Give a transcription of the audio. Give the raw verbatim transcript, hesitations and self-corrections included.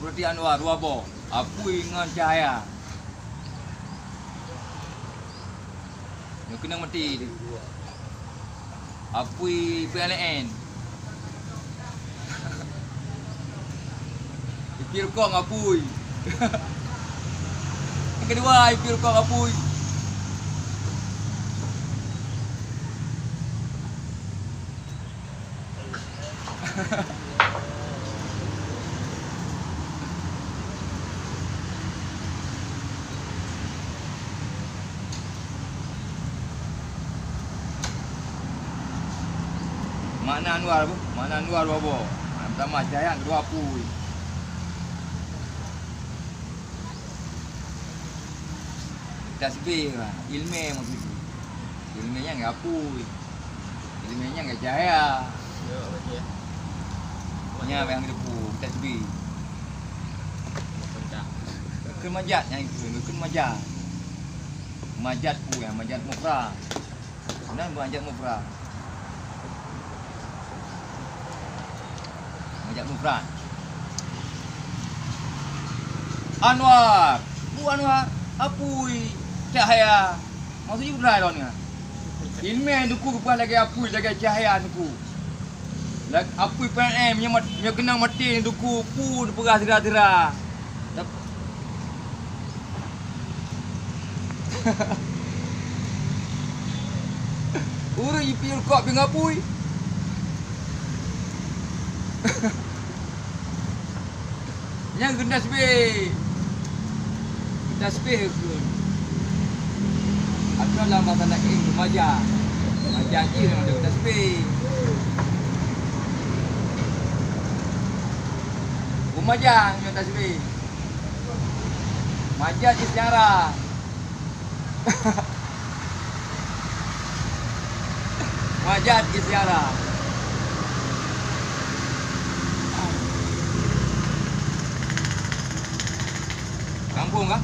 Berarti Anwar, dua boh. Apui ngon Cahaya. Nyoe keunong maté teuh. Apui P L N. Ipi rukok ngon Apui. Nyang keudua, Ipi rukok ngon Apui. Makna Anwar apa? Makna Anwar dua boh. Yang pertama Cahaya, yang kedua Apui. Tasbih, ilmu maksud tu. Ilmu nyan ngon Apui. Ilmu nyan ngon Cahaya. Nyan yang depu, tasbih. Keu majaz nyang itu, keu majaz. Majaz ku yang majaz mufrad. Nan majaz mufrad. Majaz mufrad. Anwar. Bu Anwar. Apui. Cahaya. Maksud jih peue lôn nyan? Ilmu duku geupeugah lagèe apui, lagèe cahaya duku. Lag-, apui P L N, meunyoe mat-, meunyoe keunong maté duku, peue neupeugah sira-sira. Tap-, ureueng jipiôh rukok pih ngon apui. Nyan keuh tasbih. Tasbih keuh. Atau lam bahasa laén, majaz. Majaz jih lam tasbih. Majaz ngon tasbih. Majaz isyarah. Majaz isyarah. Sambung kah?